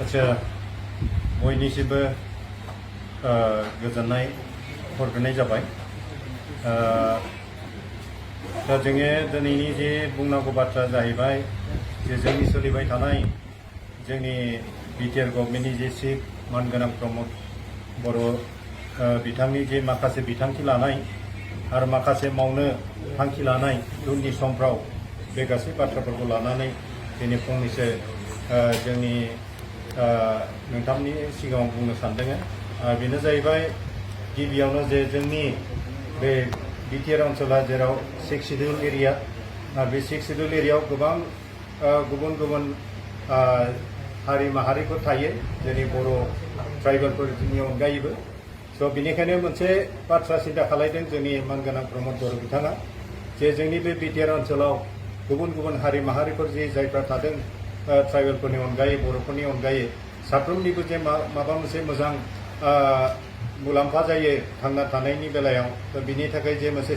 आच्छा बयनिसिमबो गोजोननाय हरग्रोनाय जाबाय। दा जोङो दिनैनि जे बुंनांगौ बाथ्रा जाहैबाय जे जोंनि सोलिबाय थानाय जोंनि बिटिआर गभर्नमेन्टनि जे चिफ मानगोनां प्रमद बर' बिथांनि जे माखासे बिथांखि लानाय आरो माखासे मावनो थांखि लानाय उननि समफ्राव बे गासै बाथ्राफोरखौ लानानै दिनै फंनैसो जोंनि नोंथांनि सिगाङाव बुंनो सानदों। बेनो जाहैबाय गिबियावनो जे जोंनि बे बिटिआर ओनसोला जेराव 6 शिड्यूल एरिया बे 6 शिड्यूल एरियायाव गोबां गुबुन गुबुन हारि माहारिफोर थायो जेरै बर' ट्राइबेलफोरनि अनगायैबो। स' बेनिखायनो मोनसे बाथ्रा सिन्था खालायदों जोंनि मानगोनां प्रमद बर' बिथाङा जे जोंनि बे बिटिआर ओनसोलाव गुबुन गुबुन हारि माहारिफोर जे जायफ्रा थादों ट्राइबेलफोरनि अनगायै बर'फोरनि अनगायै साफ्रोमनिबो जे माबा मोनसे मोजां मुलाम्फा जायो थांना थानायनि बेलायाव बिनि थाखाय जे मोनसे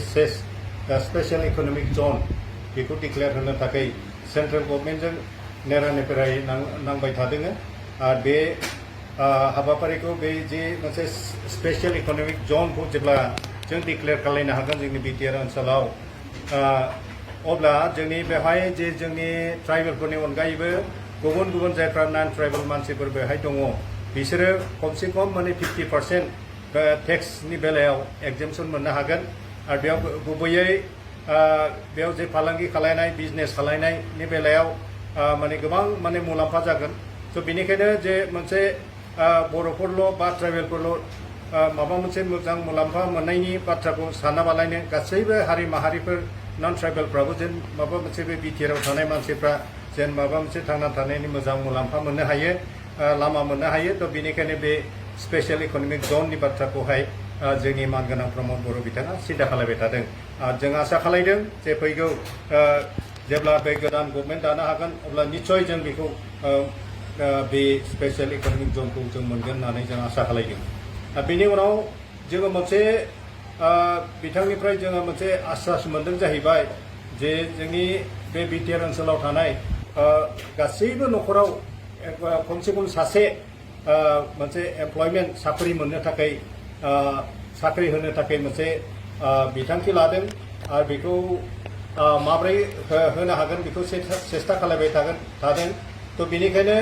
स्पेशल इकनमिक जन बेखौ डिक्लेयार होनो थाखाय सेन्ट्रेल गभर्नमेन्टजों नेरानेपेरायै नांबाय थादों। आरो बे हाबाफारिखौ बे जे मोनसे स्पेशल इकनमिक जनखौ जेब्ला जों डिक्लेयार खालामनो हागोन जोंनि बिटिआर ओनसोलाव अब्ला जोंनि बेवहाय जे जोंनि ट्राइबेलफोरनि अनगायैबो गुबुन गुबुन जायफ्रा नन ट्राइबेल मानसिफोर बेवहाय दङ बिसोरो खमसे खम माने 50% टेक्सनि बेलायाव एगजेम्पसन मोननो हागोन। आरो बेयाव गुबैयै बेयाव जे फालांगि खालायनाय बिजनेस खालायनायनि बेलायाव माने गोबां माने मुलाम्फा जागोन। स' बेनिखायनो जे मोनसे बर'फोरल' बा ट्राइबेलफोरल' माबा मोनसे मोजां मुलाम्फा मोननायनि बाथ्राखौ सानाबालायनो गासैबो हारि माहारिफोर नन ट्राइबेलफ्राबो जेन माबा मोनसे बे बिटिआरआव थानाय मानसिफ्रा जेन माबा मोनसे थांना थानायनि मोजां मुलाम्फा मोननो हायो लामा मोननो हायो। थ' बेनिखायनो बे स्पेशल इकनमिक जननि बाथ्राखौहाय जोंनि मानगोनां प्रमद बर' बिथाङा सिन्था खालामबाय थादों। जों आसा खालामदों जे फैगौ जेब्ला बे गोदान गभर्नमेन्ट दानो हागोन अब्ला निस्सय जों बेखौ बे स्पेशल इकनमिक जनखौ जों मोनगोन होननानै जों आसा खालामदों। बेनि उनाव जोङो मोनसे बिथांनिफ्राय जोङो मोनसे आश्वास मोनदों जाहैबाय जे जोंनि बे बिटिआर ओनसोलाव थानाय गासैबो न'खराव खमसे खम सासे मोनसे एमप्लयमेन्ट साख्रि मोननो थाखाय साख्रि होनो थाखाय मोनसे बिथांखि लादों। आरो बेखौ माब्रै होनो हागोन बेखौ सेस्था खालामबाय थादों। थ' बेनिखायनो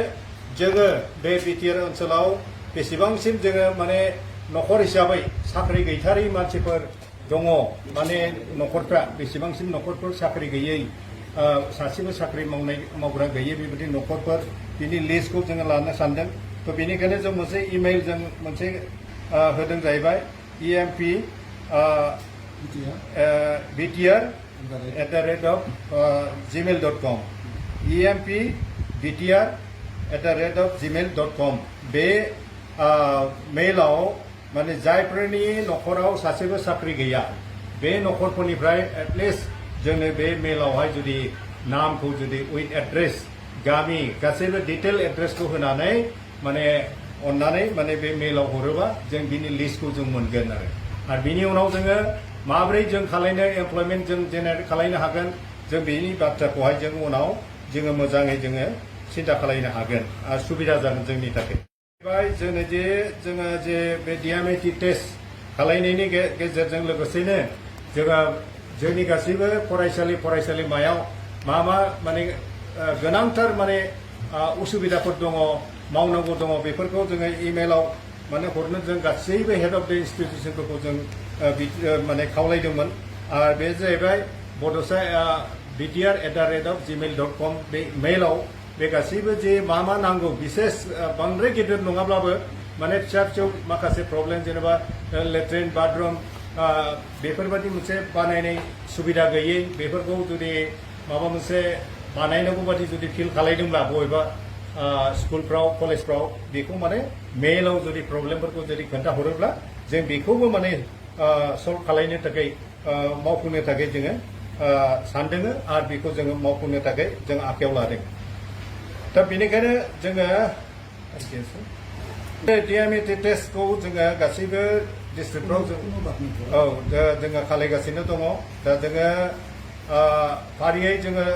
जोङो बे बिटिआर ओनसोलाव बेसेबांसिम जोङो माने न'खर हिसाबै साख्रि गैथारै मानसिफोर दङ माने न'खरफ्रा बेसेबांसिम न'खरफोर साख्रि गैयै सासेबो साख्रि मावग्रा गैयै बेबायदि न'खरफोर बिनि लिस्टखौ जोङो लानो सानदों। थ' बेनिखायनो जों मोनसे इमेल जों मोनसे होदों जाहैबाय EMP BTR@gmail.com EMP BTR@gmail.com बे मेलाव माने जायफोरनि न'खराव सासेबो साख्रि गैया बे न'खरफोरनिफ्राय एटलिस्ट जोंनो बे मेलावहाय जुदि नामखौ जुदि उइथ एड्रेस गामि गासैबो डिटेल एड्रेसखौ होनानै माने अननानै माने बे मेलाव हरोबा जों बिनि लिस्टखौ जों मोनगोन। आरो बिनि उनाव जोङो माब्रै जों खालायनो एमप्लयमेन्ट जों जेनेरेट खालायनो हागोन जों बेनि बाथ्राखौहाय जों उनाव जोङो मोजाङै जोङो सिन्था खालायनो हागोन आरो सुबिदा जागोन जोंनि थाखाय। जोङो जे बे DMAT टेस्ट खालायनायनि गेजेरजों लोगोसेनो जोङो जोंनि गासैबो फरायसालिमायाव मा माने गोनांथार माने उसुबिदाफोर दङ मावनांगौ दङ बेफोरखौ जोङो इमेलाव माने हरनो जों गासैबो हेड अफ द इन्स्टिटिउसनफोरखौ जों माने खावलायदोंमोन। आरो बे जाहैबाय बड'सा BTR@gmail.com बे मेलाव बे गासैबो जे मा नांगौ बिसेस बांद्राय गिदिर नङाब्लाबो माने फिसा फिसौ माखासे प्रब्लेम जेनेबा लेट्रिन बाथरुम बेफोरबायदि मोनसे बानायनाय सुबिदा गैयै बेफोरखौ जुदि माबा मोनसे बानायनांगौ बादि जुदि फिल खालायदोंब्ला बबेबा स्कुलफ्राव कलेजफ्राव बेखौ माने मेलाव जुदि प्रब्लेमफोरखौ जुदि खोन्थाहरोब्ला जों बेखौबो माने सल्भ खालायनो थाखाय मावफुंनो थाखाय जोङो सानदों आरो बेखौ जोङो मावफुंनो थाखाय जों आखायाव लादों। दा बेनिखायनो जोङो DMAT टेस्टखौ जोङो गासैबो डिस्ट्रिक्टफ्राव जोङो खालायगासिनो दङ। दा जोङो फारियै जोङो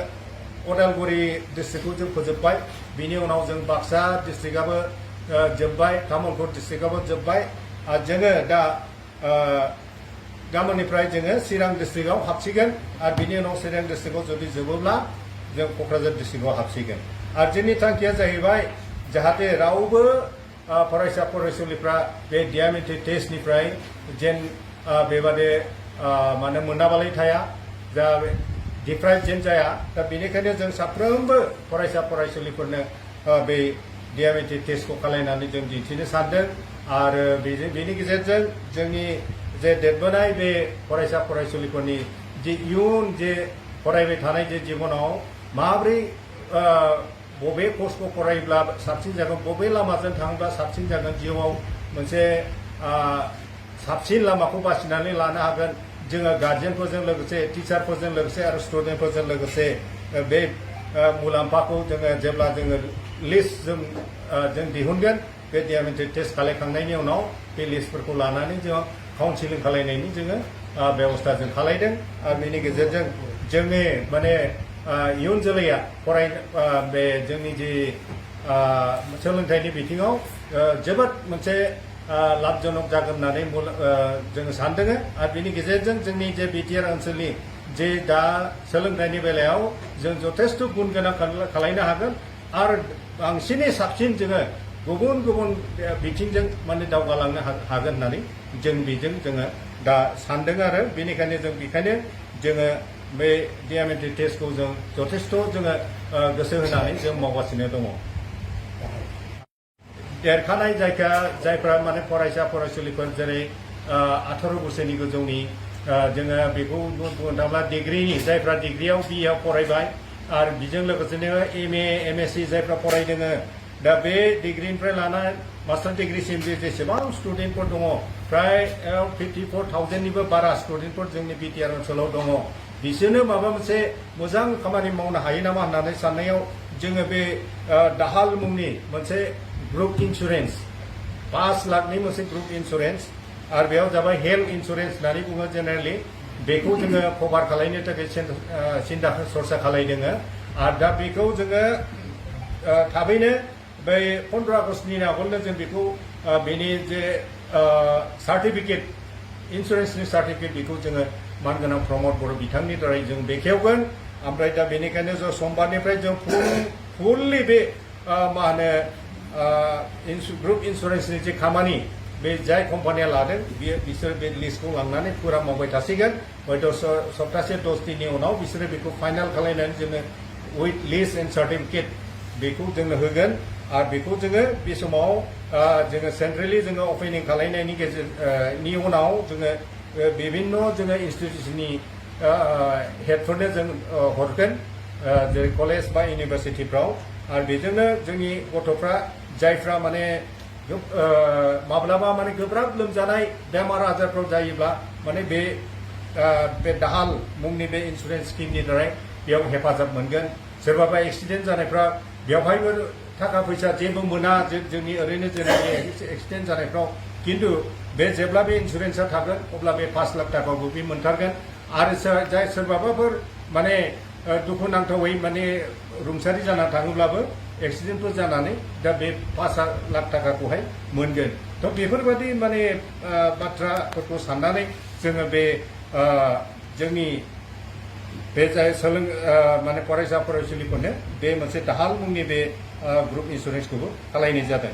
उदालगुरि डिस्ट्रिक्टखौ जों फोजोबबाय बिनि उनाव जों बाक्सा डिस्ट्रिक्टआबो जोब्बाय तामुलपुर डिस्ट्रिक्टआबो जोब्बाय आरो जोङो दा गाबोननिफ्राय जोङो चिरां डिस्ट्रिक्टआव हाबसिगोन आरो बिनि उनाव चिरां डिस्ट्रिक्टआव जुदि जोबोब्ला जों क'क्राझार डिस्ट्रिक्टआव हाबसिगोन आरो जोंनि थांखिया जाहैबाय जाहाथे रावबो फरायसा फरायसुलिफ्रा बे डिएमएलटि टेस्टनिफ्राय जेन बेबादि माने मोनाबालाय थाया जा डिप्राइभ जेन जाया दा बेनिखायनो जों साफ्रोमबो फरायसा फरायसुलिफोरनो बे डिएमएलटि टेस्टखौ खालायनानै जों दिन्थिनो सानदों आरो बेनि गेजेरजों जोंनि जे देरबोनाय बे फरायसा फरायसुलिफोरनि जे इयुन जे फरायबाय थानाय जे जिबनाव माबोरै बबे कर्सखौ फरायोब्ला साबसिन जागोन बबे लामाजों थाङोब्ला साबसिन जागोन जिउआव मोनसे साबसिन लामाखौ बासिनानै लानो हागोन जोङो गार्जेनफोरजों लोगोसे टिचारफोरजों लोगोसे आरो स्टुडेन्टफोरजों लोगोसे बे मुलाम्फाखौ जोङो जेब्ला जोङो लिस्ट जों दिहुनगोन बे डिएमएलटि टेस्ट खालायखांनायनि उनाव बे लिस्टफोरखौ लानानै जोङो काउन्सिलिं खालायनायनि जोङो बेबस्था जों खालायदों आरो बेनि गेजेरजों जोंनि माने इयुन जोलैया बे जोंनि जि सोलोंथाइनि बिथिङाव जोबोद मोनसे लाभजनक जागोन होननानै जोङो सानदों आरो बेनि गेजेरजों जोंनि जे बिटिआर ओनसोलनि जे दा सोलोंथाइनि बेलायाव जों जथेस्थ' गुन गोनां खालायनो हागोन आरो बांसिनै साबसिन जोङो गुबुन गुबुन बिथिंजों माने दावगालांनो हागोन होननानै जों बेजों जोङो दा सानदों आरो बेनिखायनो जोङो बे डिएमएलटि टेस्टखौ जों जथेस्थ' जोङो गोसो होनानै जों मावगासिनो दङ देरखानाय जायफ्रा माने फरायसा फरायसुलिफोर जेरै 18 बोसोरनि गोजौनि जोङो बेखौ बुंनो थाङोब्ला डिग्रिनि जायफ्रा डिग्रियाव बिएआव फरायबाय आरो बेजों लोगोसेनो एमए एमएससि जायफ्रा फरायदों दा बे डिग्रिनिफ्राय लाना मास्टार डिग्रिसिम जेसेबां स्टुडेन्टफोर दङ फ्राय 54,000निबो बारा स्टुडेन्टफोर जोंनि बिटिआर ओनसोलाव दङ बिसोरनो माबा मोनसे मोजां खामानि मावनो हायो नामा होननानै साननायाव जोङो बे दाहाल मुंनि मोनसे ग्रुप इन्सुरेन्स 5 लाखनि मोनसे ग्रुप इन्सुरेन्स आरो बेयाव जाबाय हेल्थ इन्सुरेन्स होननानै बुङो जेनेरेलि बेखौ जोङो कभार खालायनो थाखाय सिन्था सरसा खालायदों आरो दा बेखौ जोङो थाबैनो बै 15 आगस्टनि आगोलनो जों बेखौ बेनि जे सार्टिफिकेट इन्सुरेन्सनि सार्टिफिकेट बेखौ जोङो मानगोनां प्रमद बर' बिथांनि दारै जों बेखेवगोन ओमफ्राय दा बेनिखायनो जों समबारनिफ्राय जों फुललि बे मा होनो ग्रुप इन्सुरेन्सनि जे खामानि बे जाय कम्पानिया लादों बिसोर बे लिस्टखौ लांनानै फुरा मावबाय थासिगोन हयथ' सप्तासे 10 दिननि उनाव बिसोरो बेखौ फाइनाल खालायनानै जोङो उइथ लिस्ट एन्ड सार्टिफिकेट बेखौ जोंनो होगोन आरो बेखौ जोङो बे समाव जोङो सेन्ट्रेलि जोङो अपेनिं खालायनायनि गेजेरनि उनाव जोङो बिभिन्न जोङो इन्स्टिटिउसननि हेडफोरनो जों हरगोन जेरै कलेज बा इउनिभार्सिटिफ्राव आरो बेजोंनो जोंनि गथ'फ्रा जायफ्रा माने माब्लाबा माने गोब्राब लोमजानाय बेमार आजारफ्राव जायोब्ला माने बे दाहाल मुंनि बे इन्सुरेन्स स्किमनि दारै बेयाव हेफाजाब मोनगोन सोरबाबा एक्सिडेन्ट जानायफ्रा बेवहायबो थाखा फैसा जेबो मोना जोंनि ओरैनो जेनाखि एक्सिडेन्ट जानायफ्राव किन्तु बे जेब्ला बे इन्सुरेन्सआ थागोन अब्ला बे 5 लाख थाखाखौ बे मोनथारगोन आरो जाय सोरबाबाफोर माने दुखुनांथावै माने रुंसारि जाना थाङोब्लाबो एक्सिडेन्टफोर जानानै दा बे 5 लाख थाखाखौहाय मोनगोन थ' बेफोरबायदि माने बाथ्राफोरखौ साननानै जोङो बे जोंनि बे जाय माने फरायसा फरायसुलिफोरनो बे मोनसे दाहाल मुंनि बे ग्रुप इन्सुरेन्सखौबो खालायनाय जादों।